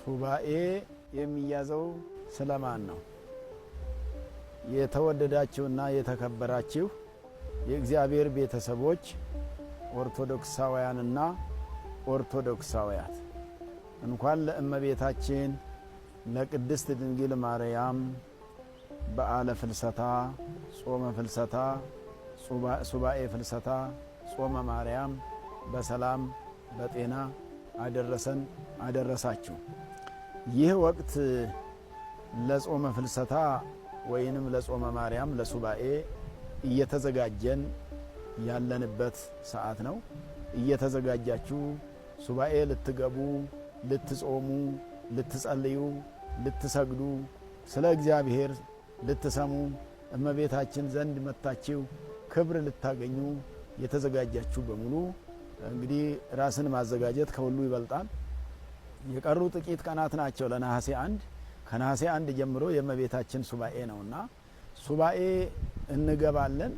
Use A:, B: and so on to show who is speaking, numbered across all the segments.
A: ሱባኤ የሚያዘው ስለማን ነው? የተወደዳችሁና የተከበራችሁ የእግዚአብሔር ቤተሰቦች ኦርቶዶክሳውያንና ኦርቶዶክሳውያት እንኳን ለእመቤታችን ለቅድስት ድንግል ማርያም በዓለ ፍልሰታ፣ ጾመ ፍልሰታ፣ ሱባኤ ፍልሰታ፣ ጾመ ማርያም በሰላም በጤና አደረሰን አደረሳችሁ። ይህ ወቅት ለጾመ ፍልሰታ ወይንም ለጾመ ማርያም ለሱባኤ እየተዘጋጀን ያለንበት ሰዓት ነው። እየተዘጋጃችሁ ሱባኤ ልትገቡ፣ ልትጾሙ፣ ልትጸልዩ፣ ልትሰግዱ፣ ስለ እግዚአብሔር ልትሰሙ እመቤታችን ዘንድ መጥታችሁ ክብር ልታገኙ የተዘጋጃችሁ በሙሉ እንግዲህ ራስን ማዘጋጀት ከሁሉ ይበልጣል። የቀሩ ጥቂት ቀናት ናቸው ለነሐሴ 1። ከነሐሴ 1 ጀምሮ የእመቤታችን ሱባኤ ነውና ሱባኤ እንገባለን።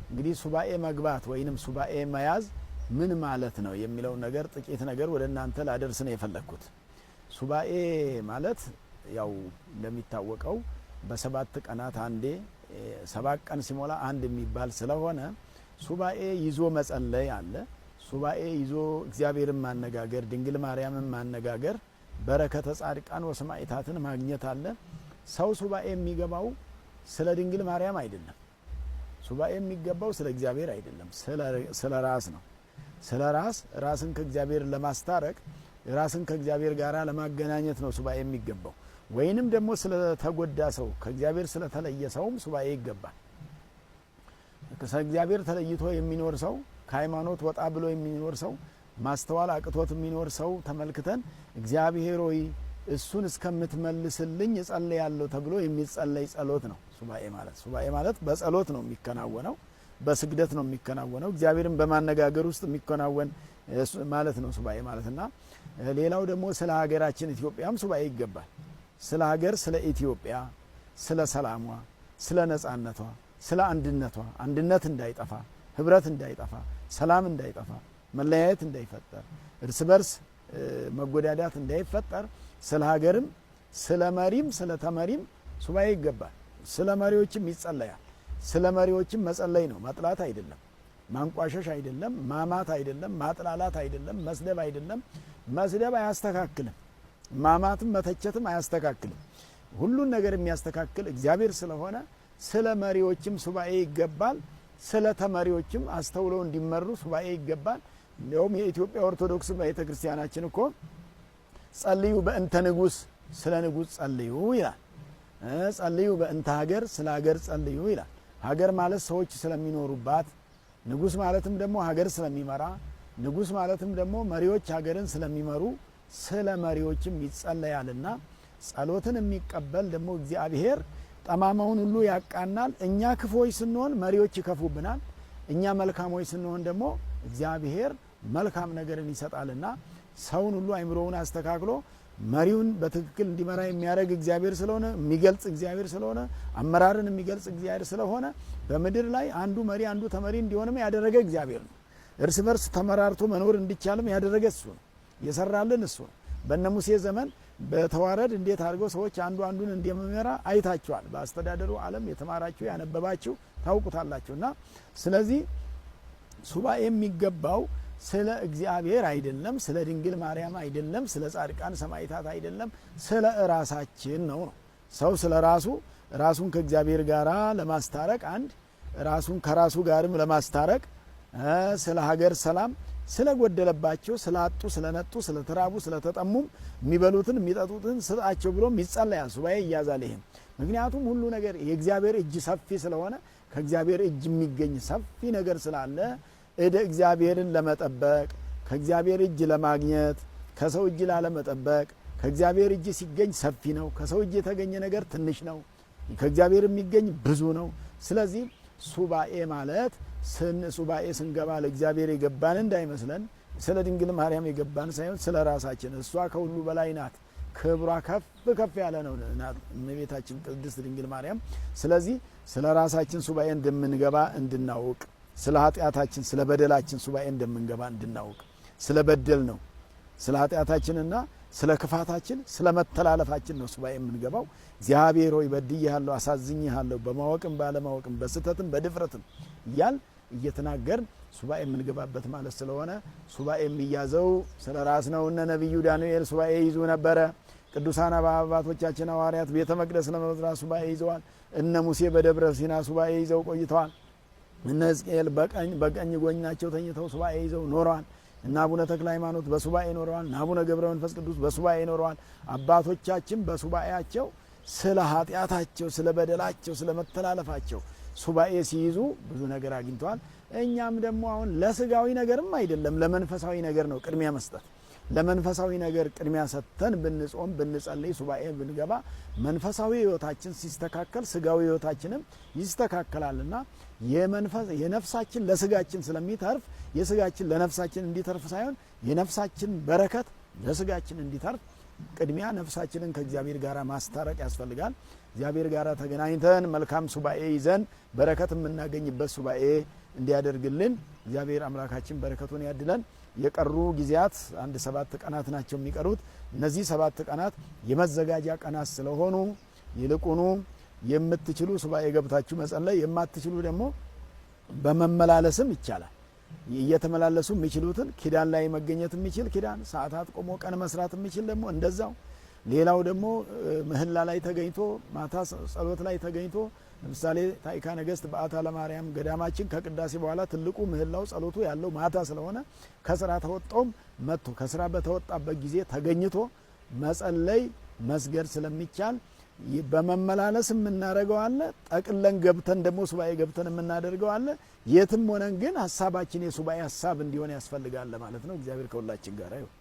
A: እንግዲህ ሱባኤ መግባት ወይንም ሱባኤ መያዝ ምን ማለት ነው የሚለውን ነገር ጥቂት ነገር ወደ እናንተ ላደርስ ነው የፈለግኩት። ሱባኤ ማለት ያው እንደሚታወቀው በሰባት ቀናት አንዴ፣ 7 ቀን ሲሞላ አንድ የሚባል ስለሆነ ሱባኤ ይዞ መጸለይ አለ። ሱባኤ ይዞ እግዚአብሔርን ማነጋገር፣ ድንግል ማርያምን ማነጋገር፣ በረከተ ጻድቃን ወሰማዕታትን ማግኘት አለ። ሰው ሱባኤ የሚገባው ስለ ድንግል ማርያም አይደለም። ሱባኤ የሚገባው ስለ እግዚአብሔር አይደለም፣ ስለ ራስ ነው። ስለ ራስ፣ ራስን ከእግዚአብሔር ለማስታረቅ፣ ራስን ከእግዚአብሔር ጋር ለማገናኘት ነው ሱባኤ የሚገባው። ወይንም ደግሞ ስለተጎዳ ሰው፣ ከእግዚአብሔር ስለተለየ ሰውም ሱባኤ ይገባል። ከእግዚአብሔር ተለይቶ የሚኖር ሰው፣ ከሃይማኖት ወጣ ብሎ የሚኖር ሰው፣ ማስተዋል አቅቶት የሚኖር ሰው ተመልክተን እግዚአብሔር ሆይ እሱን እስከምትመልስልኝ እጸልያለሁ ተብሎ የሚጸለይ ጸሎት ነው ሱባኤ ማለት። ሱባኤ ማለት በጸሎት ነው የሚከናወነው፣ በስግደት ነው የሚከናወነው፣ እግዚአብሔርን በማነጋገር ውስጥ የሚከናወን ማለት ነው ሱባኤ ማለትና ሌላው ደግሞ ስለ ሀገራችን ኢትዮጵያም ሱባኤ ይገባል። ስለ ሀገር፣ ስለ ኢትዮጵያ፣ ስለ ሰላሟ፣ ስለ ነጻነቷ፣ ስለ አንድነቷ፣ አንድነት እንዳይጠፋ፣ ህብረት እንዳይጠፋ፣ ሰላም እንዳይጠፋ፣ መለያየት እንዳይፈጠር፣ እርስ በርስ መጎዳዳት እንዳይፈጠር ስለ ሀገርም ስለ መሪም ስለ ተመሪም ሱባኤ ይገባል። ስለ መሪዎችም ይጸለያል። ስለ መሪዎችም መጸለይ ነው፣ መጥላት አይደለም፣ ማንቋሸሽ አይደለም፣ ማማት አይደለም፣ ማጥላላት አይደለም፣ መስደብ አይደለም። መስደብ አያስተካክልም። ማማትም መተቸትም አያስተካክልም። ሁሉን ነገር የሚያስተካክል እግዚአብሔር ስለሆነ ስለ መሪዎችም ሱባኤ ይገባል። ስለ ተመሪዎችም አስተውለው እንዲመሩ ሱባኤ ይገባል። እንዲያውም የኢትዮጵያ ኦርቶዶክስ ቤተ ክርስቲያናችን እኮ ጸልዩ በእንተ ንጉስ፣ ስለ ንጉስ ጸልዩ ይላል። ጸልዩ በእንተ ሀገር፣ ስለ ሀገር ጸልዩ ይላል። ሀገር ማለት ሰዎች ስለሚኖሩባት፣ ንጉስ ማለትም ደግሞ ሀገር ስለሚመራ፣ ንጉስ ማለትም ደግሞ መሪዎች ሀገርን ስለሚመሩ ስለ መሪዎችም ይጸለያልና ጸሎትን የሚቀበል ደግሞ እግዚአብሔር ጠማማውን ሁሉ ያቃናል። እኛ ክፉዎች ስንሆን መሪዎች ይከፉብናል። እኛ መልካሞች ስንሆን ደግሞ እግዚአብሔር መልካም ነገርን ይሰጣልና ሰውን ሁሉ አይምሮውን አስተካክሎ መሪውን በትክክል እንዲመራ የሚያደርግ እግዚአብሔር ስለሆነ፣ የሚገልጽ እግዚአብሔር ስለሆነ፣ አመራርን የሚገልጽ እግዚአብሔር ስለሆነ በምድር ላይ አንዱ መሪ አንዱ ተመሪ እንዲሆንም ያደረገ እግዚአብሔር ነው። እርስ በርስ ተመራርቶ መኖር እንዲቻልም ያደረገ እሱ ነው። የሰራልን እሱ ነው። በነ ሙሴ ዘመን በተዋረድ እንዴት አድርገው ሰዎች አንዱ አንዱን እንደሚመራ አይታችኋል። በአስተዳደሩ ዓለም የተማራችሁ ያነበባችሁ ታውቁታላችሁ። እና ስለዚህ ሱባኤ የሚገባው ስለ እግዚአብሔር አይደለም፣ ስለ ድንግል ማርያም አይደለም፣ ስለ ጻድቃን ሰማዕታት አይደለም፣ ስለ ራሳችን ነው ነው። ሰው ስለ ራሱ፣ ራሱን ከእግዚአብሔር ጋር ለማስታረቅ አንድ፣ ራሱን ከራሱ ጋርም ለማስታረቅ፣ ስለ ሀገር ሰላም፣ ስለ ጎደለባቸው፣ ስለ አጡ፣ ስለ ነጡ፣ ስለ ተራቡ፣ ስለ ተጠሙም የሚበሉትን የሚጠጡትን ስጣቸው ብሎም ይጸለያል፣ ሱባኤ ይያዛል። ይሄም ምክንያቱም ሁሉ ነገር የእግዚአብሔር እጅ ሰፊ ስለሆነ፣ ከእግዚአብሔር እጅ የሚገኝ ሰፊ ነገር ስላለ እደ እግዚአብሔርን ለመጠበቅ፣ ከእግዚአብሔር እጅ ለማግኘት፣ ከሰው እጅ ላለመጠበቅ። ከእግዚአብሔር እጅ ሲገኝ ሰፊ ነው። ከሰው እጅ የተገኘ ነገር ትንሽ ነው። ከእግዚአብሔር የሚገኝ ብዙ ነው። ስለዚህ ሱባኤ ማለት ሱባኤ ስንገባ ለእግዚአብሔር የገባን እንዳይመስለን፣ ስለ ድንግል ማርያም የገባን ሳይሆን ስለ ራሳችን። እሷ ከሁሉ በላይ ናት። ክብሯ ከፍ ከፍ ያለ ነው እመቤታችን ቅድስት ድንግል ማርያም። ስለዚህ ስለ ራሳችን ሱባኤ እንደምንገባ እንድናውቅ፣ ስለ ኃጢአታችን ስለ በደላችን ሱባኤ እንደምንገባ እንድናውቅ፣ ስለ በደል ነው ስለ ኃጢአታችንና ስለ ክፋታችን ስለ መተላለፋችን ነው ሱባኤ የምንገባው። እግዚአብሔር ሆይ በድዬሃለሁ፣ አሳዝኜሃለሁ፣ በማወቅም ባለማወቅም በስህተትም በድፍረትም እያል እየተናገርን ሱባኤ የምንገባበት ማለት ስለሆነ ሱባኤ የሚያዘው ስለ ራስ ነው። እነ ነቢዩ ዳንኤል ሱባኤ ይዙ ነበረ። ቅዱሳን አባቶቻችን ሐዋርያት ቤተ መቅደስ ለመስራት ሱባኤ ይዘዋል። እነ ሙሴ በደብረ ሲና ሱባኤ ይዘው ቆይተዋል። እነ ሕዝቅኤል በቀኝ ጎናቸው ተኝተው ሱባኤ ይዘው ኖረዋል። እነ አቡነ ተክለ ሃይማኖት በሱባኤ ኖረዋል። እነ አቡነ ገብረ መንፈስ ቅዱስ በሱባኤ ኖረዋል። አባቶቻችን በሱባኤያቸው ስለ ኃጢአታቸው፣ ስለ በደላቸው፣ ስለ መተላለፋቸው ሱባኤ ሲይዙ ብዙ ነገር አግኝተዋል። እኛም ደግሞ አሁን ለስጋዊ ነገርም አይደለም ለመንፈሳዊ ነገር ነው ቅድሚያ መስጠት። ለመንፈሳዊ ነገር ቅድሚያ ሰጥተን ብንጾም፣ ብንጸልይ፣ ሱባኤ ብንገባ መንፈሳዊ ሕይወታችን ሲስተካከል ስጋዊ ሕይወታችንም ይስተካከላልና የነፍሳችን ለስጋችን ስለሚተርፍ የስጋችን ለነፍሳችን እንዲተርፍ ሳይሆን የነፍሳችን በረከት ለስጋችን እንዲተርፍ ቅድሚያ ነፍሳችንን ከእግዚአብሔር ጋር ማስታረቅ ያስፈልጋል። እግዚአብሔር ጋር ተገናኝተን መልካም ሱባኤ ይዘን በረከት የምናገኝበት ሱባኤ እንዲያደርግልን እግዚአብሔር አምላካችን በረከቱን ያድለን። የቀሩ ጊዜያት አንድ 7 ቀናት ናቸው የሚቀሩት። እነዚህ 7 ቀናት የመዘጋጃ ቀናት ስለሆኑ ይልቁኑ የምትችሉ ሱባኤ ገብታችሁ መጸለይ፣ የማትችሉ ደግሞ በመመላለስም ይቻላል። እየተመላለሱ የሚችሉትን ኪዳን ላይ መገኘት የሚችል ኪዳን ሰዓታት ቆሞ ቀን መስራት የሚችል ደግሞ እንደዛው። ሌላው ደግሞ ምህላ ላይ ተገኝቶ ማታ ጸሎት ላይ ተገኝቶ ለምሳሌ ታይካ ነገስት በዓታ ለማርያም ገዳማችን ከቅዳሴ በኋላ ትልቁ ምህላው ጸሎቱ ያለው ማታ ስለሆነ ከስራ ተወጣውም መጥቶ ከስራ በተወጣበት ጊዜ ተገኝቶ መጸለይ መስገድ ስለሚቻል በመመላለስ የምናደርገው አለ። ጠቅለን ገብተን ደግሞ ሱባኤ ገብተን የምናደርገው አለ። የትም ሆነን ግን ሀሳባችን የሱባኤ ሀሳብ እንዲሆን ያስፈልጋል ማለት ነው። እግዚአብሔር ከሁላችን ጋር ይሁን።